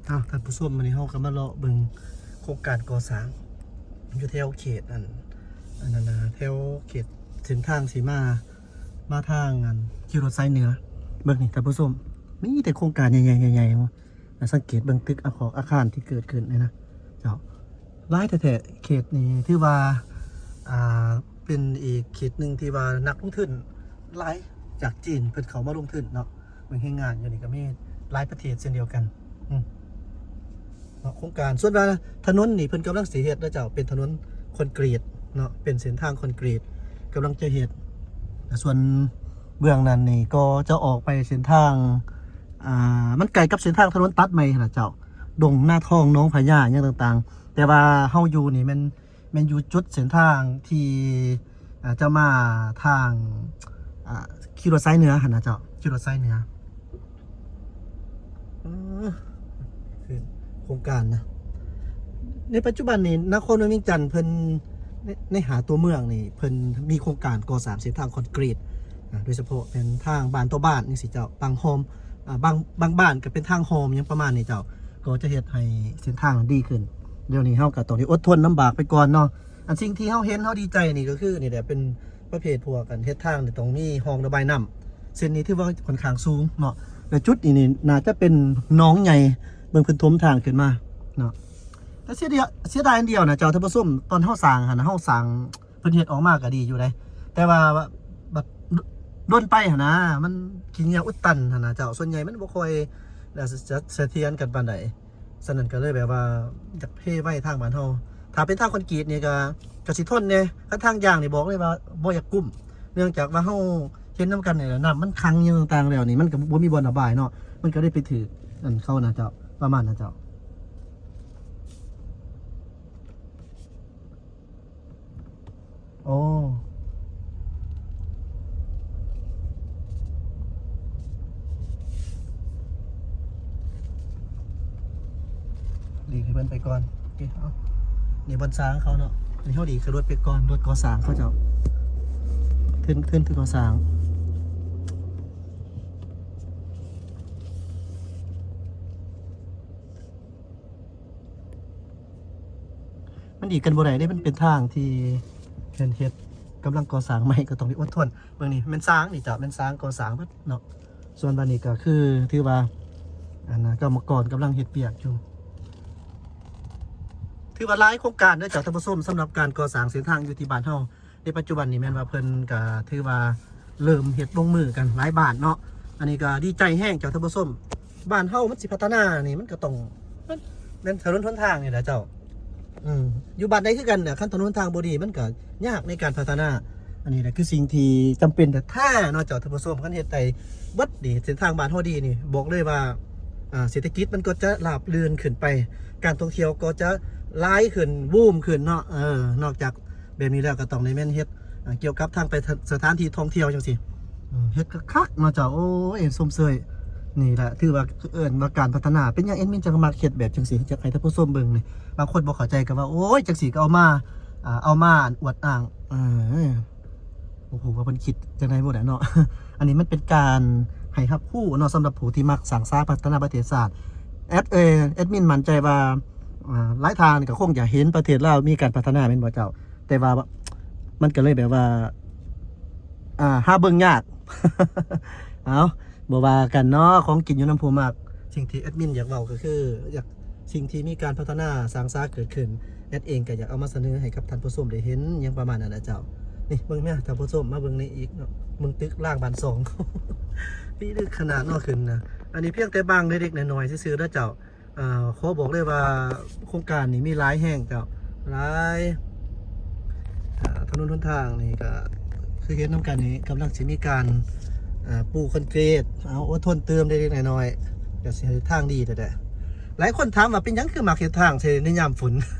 ອ້າວ ທ່ານຜູ້ຊົມ, ມື້ນີ້ເຮົາກໍມາເລາະເບິ່ງໂຄງການກໍ່ສ້າງຢູ່ແຖວເຂດອັນ ອັນນັ້ນນະ ແຖວເຂດເສັ້ນທາງຊິມາ ມາທາງອັນຂີ່ລົດສາຍເໜືອ. ເບິ່ງນີ້ທ່ານຜູ້ຊົມ, ມີແຕ່ໂຄງການໃຫຍ່ໆ ໃຫຍ່ໆ. ສັງເກດເບິ່ງຕຶກອາຄອກອາຄານທີ່ເກີດຂຶ້ນນີ້ນະເຈົ້າ, ຫຼາຍແທ້ໆ. ເຂດນີ້ຖືວ່າ ອ່າ ເປັນອີກເຂດໜຶ່ງທີ່ວ່ານັກລົງທຶນຫຼາຍຈາກຈີນເພິ່ນເຂົ້າມາລົງທຶນເນາະ. ເບິ່ງແຮງງານຢູ່ນີ້ກໍມີຫຼາຍປະເທດເຊັ່ນດຽວກັນ ອືມ ເນາະ. ໂຄງການ ສ່ວນວ່າຖະໜົນນີ້ເພິ່ນກຳລັງຊິເຮັດເດີເຈົ້າ, ເປັນຖະໜົນຄອນກຣີດເນາະ, ເປັນເສັ້ນທາງຄອນກຣີດ ກຳລັງຈະເຮັດ. ສ່ວນເບື້ອງນັ້ນນີ້ກໍຈະອອກໄປເສັ້ນທາງ ອ່າ ມັນໃກ້ກັບເສັ້ນທາງຖະໜົນຕັດໃໝ່ຫັ້ນນະເຈົ້າ, ດົງນາທອງ ໜອງພະຍາ ຫຍັງຕ່າງໆ. ແຕ່ວ່າເຮົາຢູ່ນີ້ແມ່ນ ແມ່ນຢູ່ຈຸດເສັ້ນທາງທີ່ ອ່າ ຈະມາທາງ ອ່າ ຂີ່ລົດສາຍເໜືອຫັ້ນນະເຈົ້າ, ຂີ່ລົດສາຍເໜືອ. ເອີ ຄືໂຄງການນະ ໃນປັດຈຸບັນນີ້ ນະຄອນຫຼວງວຽງຈັນເພິ່ນ ໃນ ໃນຫ້າຕົວເມືອງນີ້ ເພິ່ນມີໂຄງການກໍ່ສ້າງເສັ້ນທາງຄອນກຣີດ ອ່າ ໂດຍສະເພາະແມ່ນທາງບ້ານຕໍ່ບ້ານຈັ່ງຊີ້ເຈົ້າ, ບາງຮ່ອມ ອ່າ ບາງ ບາງບ້ານກໍເປັນທາງຮ່ອມຫຍັງປະມານນີ້ເຈົ້າ, ກໍຈະເຮັດໃຫ້ເສັ້ນທາງດີຂຶ້ນ. ດຽວນີ້ເຮົາກໍຕ້ອງໄດ້ອົດທົນລຳບາກໄປກ່ອນເນາະ. ອັນສິ່ງທີ່ເຮົາເຫັນເຮົາດີໃຈນີ້ກໍຄືນີ້ແຫຼະ, ເປັນປະເພດພວກອັນເຮັດທາງນີ້ຕ້ອງມີຮ່ອງລະບາຍນ້ຳ. ເສັ້ນນີ້ຖືວ່າຂ້ອນຂ້າງສູງເນາະ, ແລະ ຈຸດນີ້ນີ້ໜ້າຈະເປັນໜອງໃຫຍ່, ເບິ່ງເພິ່ນຖົມທາງຂຶ້ນມາເນາະ. ແຕ່ເສຍດາຍ ເສຍດາຍອັນດຽວນະເຈົ້າທ່ານຜູ້ຊົມ, ຕອນເຮົາສ້າງຫັ້ນນະ ເຮົາສ້າງ ເພິ່ນເຮັດອອກມາກໍດີຢູ່ເດ້, ແຕ່ວ່າບັດດົນໄປຫັ້ນນະ ມັນຂີ້ເຫຍື້ອອຸດຕັນຫັ້ນນະເຈົ້າ, ສ່ວນໃຫຍ່ມັນບໍ່ຄ່ອຍ ສະ ສະຖຽນກັນປານໃດ. ສະນັ້ນກໍເລີຍແບບວ່າຢາກເພໄວ້ທາງບ້ານເຮົາ. ຖ້າເປັນທາງຄອນກຣີດນີ້ກໍ ກໍຊິທົນແດ່, ຄັນທາງຢາງນີ້ບອກເລີຍວ່າບໍ່ຢາກກຸ້ມ, ເນື່ອງຈາກວ່າເຮົາເຫັນນຳກັນນີ້ແຫຼະ, ນ້ຳມັນຂັງຫຍັງຕ່າງໆແລ້ວນີ້ ມັນກໍບໍ່ມີບ່ອນລະບາຍເນາະ, ມັນກໍເລີຍໄປຖືກອັນເຂົານະເຈົ້າ, ປະມານນັ້ນເຈົ້າ. ໂອ້ ຫຼີກໃຫ້ເພິ່ນໄປກ່ອນ. ໂອເຄ ເອົາ ນີ້ບ່ອນສ້າງເຂົາເນາະ, ນີ້ເຮົາຫຼີກໃຫ້ລົດໄປກ່ອນ, ລົດກໍ່ສ້າງເຂົາເຈົ້າ ຂຶ້ນ ຂຶ້ນ ຂຶ້ນກໍ່ສ້າງ. ມັນດີກັນບໍ່ໄດ້ເດ້, ມັນເປັນທາງທີ່ເພິ່ນເຮັດ ກຳລັງກໍ່ສ້າງໃໝ່ ກໍຕ້ອງໄດ້ອົດທົນ. ເບິ່ງນີ້ແມ່ນສ້າງນີ້ເຈົ້າ, ແມ່ນສ້າງກໍ່ສ້າງເບິດເນາະ. ສ່ວນບາດນີ້ກໍຄືຖືວ່າ ອັນນະ ກຳມະກອນກຳລັງເຮັດວຽກຢູ່. ຖືວ່າຫຼາຍໂຄງການເດີເຈົ້າທ່ານຜູ້ຊົມ, ສຳລັບການກໍ່ສ້າງເສັ້ນທາງຢູ່ທີ່ບ້ານເຮົາ. ໃນປັດຈຸບັນນີ້ແມ່ນວ່າເພິ່ນກະຖືວ່າເລີ່ມເຮັດລົງມືກັນຫຼາຍບ້ານເນາະ. ອັນນີ້ກະດີໃຈແຮງເຈົ້າທ່ານຜູ້ຊົມ, ບ້ານເຮົາມັນຊິພັດທະນານີ້ ມັນກະຕ້ອງ ມັນແມ່ນຖະໜົນຫົນທາງນີ້ແຫຼະເຈົ້າ. ອືມ ຢູ່ບ້ານໃດຄືກັນນະ, ຄັນຖະໜົນຫົນທາງບໍ່ດີ ມັນກະຍາກໃນການພັດທະນາ. ອັນນີ້ແຫຼະຄືສິ່ງທີ່ຈຳເປັນແທ້ໆເນາະເຈົ້າທ່ານຜູ້ຊົມ. ຄັນເຮັດໄດ້ເບິດນີ້ ເສັ້ນທາງບ້ານເຮົາດີນີ້ ບອກເລີຍວ່າ ອ່າ ເສດຖະກິດມັນກໍຈະລາບລື່ນຂຶ້ນໄປ, ການທ່ອງທ່ຽວກໍຈະຫຼາຍຂຶ້ນ ບູມຂຶ້ນເນາະ. ເອີ ນອກຈາກ ແບບນີ້ແລ້ວກໍຕ້ອງໄດ້ແມ່ນເຮັດ ອ່າ ກ່ຽວກັບທາງໄປສະຖານທີ່ທ່ອງທ່ຽວຈັ່ງຊີ້ ເຮັດຄັກໆເນາະເຈົ້າ. ໂອ້ຍ ຊົມເຊີຍ. ນີ້ແຫຼະຖືວ່າເອີ້ນວ່າການພັດທະນາ. ເປັນຫຍັງແອດມິນຈັ່ງມັກເຮັດແບບຈັ່ງຊີ້? ຈະໃຫ້ທ່ານຜູ້ຊົມເບິ່ງນີ້, ບາງຄົນບໍ່ເຂົ້າໃຈກໍວ່າ ໂອ້ຍ ຈັ່ງຊີ້ກໍເອົາມາ ອ່າ ເອົາມາອວດອ້າງ. ເອີ ບໍ່ຮູ້ວ່າເພິ່ນຄິດຈັ່ງໃດບໍ່ແຫຼະເນາະ. ອັນນີ້ມັນເປັນການໃຫ້ຮັບຮູ້ເນາະ ສຳລັບຜູ້ທີ່ມັກສ້າງສາພັດທະນາປະເທດຊາດ. ແອດ ເອີ ແອດມິນໝັ້ນໃຈວ່າ ອ່າ ຫຼາຍທ່ານກໍຄົງຈະເຫັນປະເທດລາວມີການພັດທະນາແມ່ນບໍ່ເຈົ້າ? ແຕ່ວ່າມັນກໍເລີຍແບບວ່າ ອ່າ ຫາເບິ່ງຍາກ. ເອົາ ບໍ່ວ່າກັນເນາະ, ຂອງກິນຢູ່ນຳຜູ້ມັກ. ສິ່ງທີ່ແອດມິນຢາກເວົ້າກໍຄື ຢາກ ສິ່ງທີ່ມີການພັດທະນາສ້າງສາເກີດຂຶ້ນ, ແອດເອງກໍຢາກເອົາມາສະເໜີໃຫ້ກັບທ່ານຜູ້ຊົມໄດ້ເຫັນ ຫຍັງປະມານນັ້ນນະເຈົ້າ. ນີ້ເບິ່ງແມະທ່ານຜູ້ຊົມ, ມາເບິ່ງນີ້ອີກເນາະ, ເບິ່ງຕຶກລາງບ້ານຊ່ອງ ປີດຶກຂະໜາດເນາະຂຶ້ນນະ. ອັນນີ້ພຽງແຕ່ບາງເລັກໆນ້ອຍໆຊື່ໆເດີເຈົ້າ. ເອີ ຂໍບອກເລີຍວ່າໂຄງການນີ້ມີຫຼາຍແຮງເຈົ້າ, ຫຼາຍ. ອ່າ ຖະໜົນຫົນທາງນີ້ກໍຄືເຫັນນຳກັນນີ້ ກຳລັງຊິມີການ ອ່າ ປູຄອນກຣີດ. ເອົາ ອົດທົນຕື່ມເລັກໆນ້ອຍໆ ກໍຊິໃຫ້ທາງດີແທ້ໆ. ຫຼາຍຄົນຖາມວ່າເປັນຫຍັງຄືມັກເຮັດທາງໃສ່ໃນຍາມຝົນ?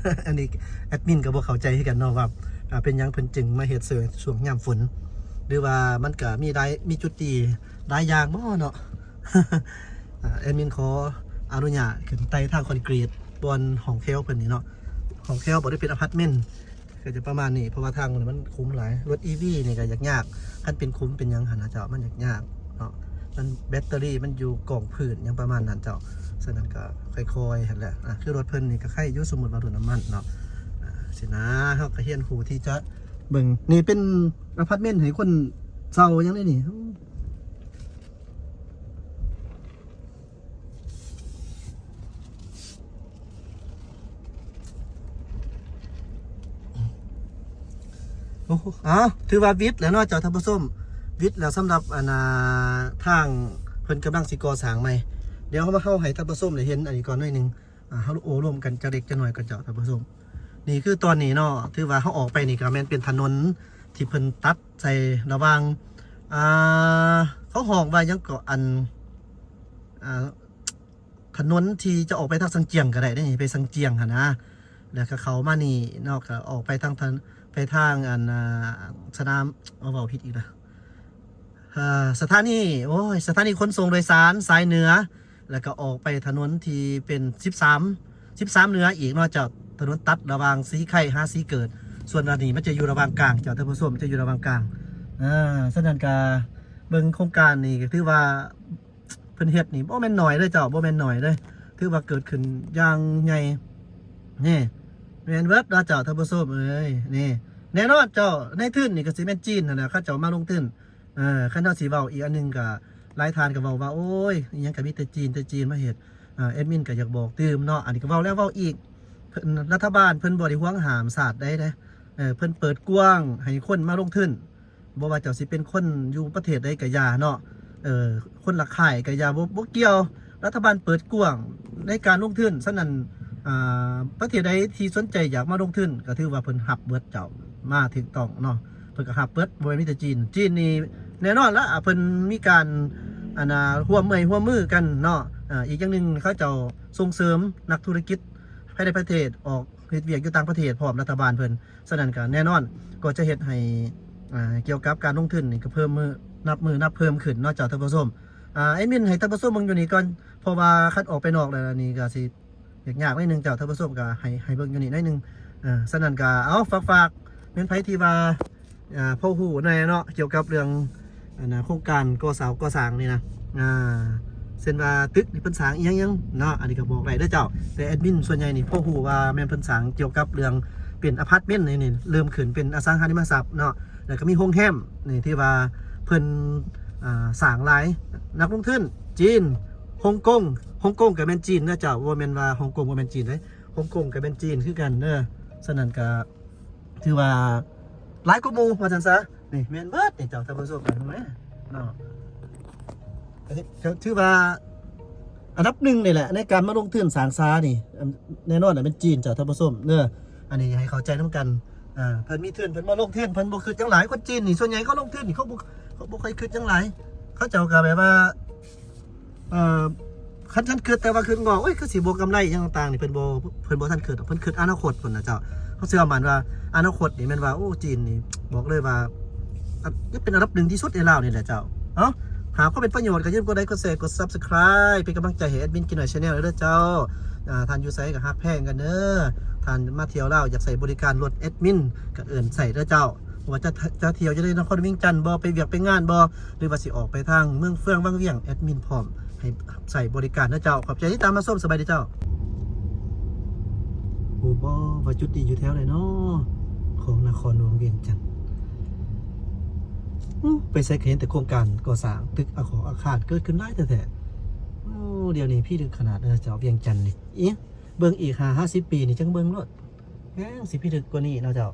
ອັນນີ້ແອດມິນກໍບໍ່ເຂົ້າໃຈຄືກັນເນາະວ່າ ອ່າ ເປັນຫຍັງເພິ່ນຈຶ່ງມາເຮັດໃສ່ຊ່ວງຍາມຝົນ ຫຼືວ່າມັນກໍມີຫຼາຍ ມີຈຸດດີຫຼາຍຢ່າງບໍເນາະ. ອ່າ ແອດມິນຂໍອະນຸຍາດຂຶ້ນໄຕ່ທາງຄອນກຣີດບ່ອນຫ້ອງແຖວເພິ່ນນີ້ເນາະ, ຫ້ອງແຖວບໍ່ໄດ້ເປັນອາພາດເມັນ ກໍຈະປະມານນີ້ ເພາະວ່າທາງມັນຂຸມຫຼາຍ. ລົດອີວີນີ້ກໍຍາກໆ ຄັນເປັນຂຸມເປັນຫຍັງຫັ້ນນະເຈົ້າ ມັນຍາກໆເນາະ. ມັນແບັດເຕີຣີມັນຢູ່ກອງພື້ນຫຍັງປະມານນັ້ນເຈົ້າ. ສະນັ້ນກໍຄ່ອຍໆຫັ້ນແຫຼະ. ອ່າ ຄືລົດເພິ່ນນີ້ກໍໄຄຢູ່ ສົມມຸດວ່າລົດນ້ຳມັນເນາະ. ອ່າ ຊີ້ນະ ເຮົາກໍຮຽນຮູ້ທີ່ຈະເບິ່ງ. ນີ້ເປັນອາພາດເມັນໃຫ້ຄົນເຊົ່າຫຍັງເດ້ນີ້. ໂອ້ ເອົ້າ ຖືວ່າວິດແລ້ວເນາະເຈົ້າທ່ານຜູ້ຊົມ, ວິດແລ້ວສຳລັບ ອັນ ອ່າ ທາງເພິ່ນກຳລັງຊິກໍ່ສ້າງໃໝ່. ດຽວເຮົາ ເຮົາໃຫ້ທ່ານຜູ້ຊົມໄດ້ເຫັນອັນນີ້ກ່ອນໜ້ອຍໜຶ່ງ. ອ່າ ເຮົາໂອ້ລົມກັນຈັກເລັກຈັກໜ້ອຍກ່ອນເຈົ້າທ່ານຜູ້ຊົມ. ນີ້ຄືຕອນນີ້ເນາະ ຖືວ່າເຮົາອອກໄປນີ້ກໍແມ່ນເປັນຖະໜົນທີ່ເພິ່ນຕັດໃສ່ລະຫວ່າງ ອ່າ ເຂົາຮ້ອງວ່າຫຍັງເກາະ ອັນ ອ່າ ຖະໜົນທີ່ຈະອອກໄປທາງຊຽງກໍໄດ້ເດ້ ໄປຊຽງຫັ້ນນະ. ແລ້ວກໍເຂົ້າມານີ້ເນາະ ກໍອອກໄປທາງ ໄປທາງ ອັນ ອ່າ ສະໜາມ ເວົ້າຜິດອີກລະ ເອີ ສະຖານີ ໂອ້ຍ ສະຖານີຂົນສົ່ງໂດຍສານສາຍເໜືອ. ແລ້ວກໍອອກໄປຖະໜົນທີ່ເປັນສິບສາມ ສິບສາມເໜືອອີກເນາະເຈົ້າ, ຖະໜົນຕັດລະຫວ່າງສີໄຄຫາສີເກີດ. ສ່ວນອັນນີ້ມັນຈະຢູ່ລະຫວ່າງກາງເຈົ້າທ່ານຜູ້ຊົມ, ຈະຢູ່ລະຫວ່າງກາງ. ເອີ ສະນັ້ນກໍເບິ່ງໂຄງການນີ້ກໍຖືວ່າ ເພິ່ນເຮັດນີ້ບໍ່ແມ່ນໜ້ອຍເດີເຈົ້າ, ບໍ່ແມ່ນໜ້ອຍເດີ, ຖືວ່າເກີດຂຶ້ນຢ່າງໃຫຍ່. ນີ້ ແມ່ນເບິດເນາະເຈົ້າທ່ານຜູ້ຊົມເອີຍ. ນີ້ ແນ່ນອນເຈົ້າ, ໃນທຶນນີ້ກໍຊິແມ່ນຈີນຫັ້ນແຫຼະ ເຂົາເຈົ້າມາລົງທຶນ. ເອີ ຄັນເຮົາຊິເວົ້າອີກອັນໜຶ່ງກໍ ຫຼາຍທ່ານກໍເວົ້າວ່າ ໂອ້ຍ ອີ່ຫຍັງກໍມີແຕ່ຈີນ ແຕ່ຈີນມາເຮັດ. ເອີ ແອດມິນກໍຢາກບອກຕື່ມເນາະ, ອັນນີ້ກໍເວົ້າແລ້ວເວົ້າອີກ, ເພິ່ນ ລັດຖະບານເພິ່ນບໍ່ໄດ້ຫວງຫ້າມຊາດໃດເດ້. ເອີ ເພິ່ນເປີດກວ້າງໃຫ້ຄົນມາລົງທຶນ. ບໍ່ວ່າເຈົ້າຊິເປັນຄົນຢູ່ປະເທດໃດກໍຢ່າເນາະ, ເອີ ຄົນລະຄ້າຍກໍຢ່າ, ບໍ່ ບໍ່ກ່ຽວ, ລັດຖະບານເປີດກວ້າງໃນການລົງທຶນ. ສະນັ້ນ ອ່າ ປະເທດໃດທີ່ສົນໃຈຢາກມາລົງທຶນ ກໍຖືວ່າເພິ່ນຮັບເບິດເຈົ້າ, ມາຖືກຕ້ອງເນາະ, ເພິ່ນກໍຮັບເບິດ, ບໍ່ແມ່ນມີແຕ່ຈີນ. ຈີນນີ້ແນ່ນອນລະ ເພິ່ນມີການ ອັນ ຮ່ວມໄມ້ຮ່ວມມືກັນເນາະ. ອີກຢ່າງໜຶ່ງ ເຂົາເຈົ້າສົ່ງເສີມນັກທຸລະກິດພາຍໃນປະເທດອອກເຮັດວຽກຢູ່ຕ່າງປະເທດພ້ອມ ລັດຖະບານເພິ່ນ. ສະນັ້ນກໍແນ່ນອນ ກໍຈະເຮັດໃຫ້ ອ່າ ກ່ຽວກັບການລົງທຶນນີ້ກໍເພີ່ມມື້ ນັບມື້ນັບເພີ່ມຂຶ້ນເນາະເຈົ້າທ່ານຜູ້ຊົມ. ອ່າ ແອດມິນໃຫ້ທ່ານຜູ້ຊົມເບິ່ງຢູ່ນີ້ກ່ອນ, ເພາະວ່າຄັນອອກໄປນອກແລ້ວນີ້ກໍຊິຍາກໆໜ້ອຍໜຶ່ງເຈົ້າທ່ານຜູ້ຊົມ, ກໍໃຫ້ ໃຫ້ເບິ່ງຢູ່ນີ້ໜ້ອຍໜຶ່ງ. ເອີ ສະນັ້ນກໍເອົາ ຝາກໆ ແມ່ນໃຜທີ່ວ່າ ອ່າ ພໍຮູ້ແດ່ເນາະ ກ່ຽວກັບເລື່ອງ ອັນນ່າ ໂຄງການກໍ່ເສົາກໍ່ສ້າງນີ້ນະ. ອ່າ ເຊັ່ນວ່າຕຶກນີ້ເພິ່ນສ້າງອີ່ຫຍັງຫຍັງເນາະ, ອັນນີ້ກໍບອກໄດ້ເດີເຈົ້າ. ແຕ່ແອດມິນສ່ວນໃຫຍ່ນີ້ພໍຮູ້ວ່າແມ່ນເພິ່ນສ້າງກ່ຽວກັບເລື່ອງເປັນອາພາດເມັນນີ້ ນີ້ເລີ່ມຂຶ້ນເປັນອະສັງຫາລິມະຊັບເນາະ, ແລ້ວກໍມີໂຮງແຮມນີ້ທີ່ວ່າເພິ່ນ ອ່າ ສ້າງຫຼາຍ, ນັກລົງທຶນຈີນ, ຮົງກົງ, ຮົງກົງກໍແມ່ນຈີນນະເຈົ້າ, ບໍ່ແມ່ນວ່າຮົງກົງບໍ່ແມ່ນຈີນເດ້, ຮົງກົງກໍແມ່ນຈີນຄືກັນເດີ. ສະນັ້ນກໍ ຖືວ່າຫຼາຍກວ່າໝູ່ວ່າຊັ້ນຊະ. ນີ້ແມ່ນເບິດນີ້ເຈົ້າທ່ານຜູ້ຊົມ ເຫັນໄໝເນາະ, ກໍຖືວ່າອັນດັບໜຶ່ງນີ້ແຫຼະໃນການມາລົງທຶນສ້າງສານີ້. ແນ່ນອນແຫຼະແມ່ນຈີນເຈົ້າທ່ານຜູ້ຊົມເດີ, ອັນນີ້ໃຫ້ເຂົ້າໃຈນຳກັນ. ເອີ ເພິ່ນມີທຶນ ເພິ່ນມາລົງທຶນ ເພິ່ນບໍ່ຄິດຫຍັງຫຼາຍ. ຄົນຈີນນີ້ສ່ວນໃຫຍ່ເຂົາລົງທຶນນີ້ ເຂົາບໍ່ ເຂົາບໍ່ຄ່ອຍຄິດຫຍັງຫຼາຍ, ເຂົາເຈົ້າກໍແບບວ່າ ເອີ ຄັນ ຄັນຄິດແຕ່ວ່າຄິດງອກ ໂອ້ຍ ຄືຊິບໍ່ກຳໄລຫຍັງຕ່າງໆນີ້ ເພິ່ນບໍ່ ເພິ່ນບໍ່ທັນຄິດດອກ, ເພິ່ນຄິດອະນາຄົດພຸ້ນນະເຈົ້າ. ເຮົາເຊື່ອໝັ້ນວ່າອະນາຄົດນີ້ແມ່ນວ່າ ໂອ້ ຈີນນີ້ບອກເລີຍວ່າ ອາ ຈະເປັນອັນດັບໜຶ່ງທີ່ສຸດໃນລາວນີ້ແຫຼະເຈົ້າ. ເອົ້າ ຫາຄວາມເປັນປະໂຫຍດກໍຢ່າລືມກົດໄລ ກົດແຊ ກົດ Subscribe ເປັນກຳລັງໃຈໃຫ້ແອດມິນກິນໜ້ອຍ Channel ເດີເຈົ້າ. ອ່າ ທ່ານຢູ່ໃສກໍຮັກແພງກັນເດີ, ທ່ານມາທ່ຽວລາວ ຢາກໃຊ້ບໍລິການລົດແອດມິນ ກໍເອີ້ນໃຊ້ເດີເຈົ້າ. ບໍ່ວ່າຈະ ຈະທ່ຽວຢູ່ໃນນະຄອນວຽງຈັນບໍ ໄປວຽກໄປງານບໍ ຫຼືວ່າຊິອອກໄປທາງເມືອງເຟືອງວັງວຽງ ແອດມິນພ້ອມໃຫ້ໃຊ້ບໍລິການເດີເຈົ້າ. ຂອບໃຈທີ່ຕາມມາຊົມ. ສະບາຍດີເຈົ້າ. ຮູ້ບໍ່ວ່າຈຸດນີ້ຢູ່ແຖວໃດນໍ ຂອງນະຄອນຫຼວງວຽງຈັນ? ໂອ້ ໄປໃສກໍເຫັນແຕ່ໂຄງການກໍ່ສ້າງຕຶກອາຄອງອາຄານເກີດຂຶ້ນຫຼາຍແທ້ໆ. ໂອ້ ດຽວນີ້ພິລຶກຂະໜາດເດີເຈົ້າ ວຽງຈັນນີ້. ອີ ເບິ່ງອີກຫ້າສິບປີນີ້ຈັ່ງເບິ່ງໂລດ ແຮງຊິພິລຶກກວ່ານີ້ເນາະເຈົ້າ.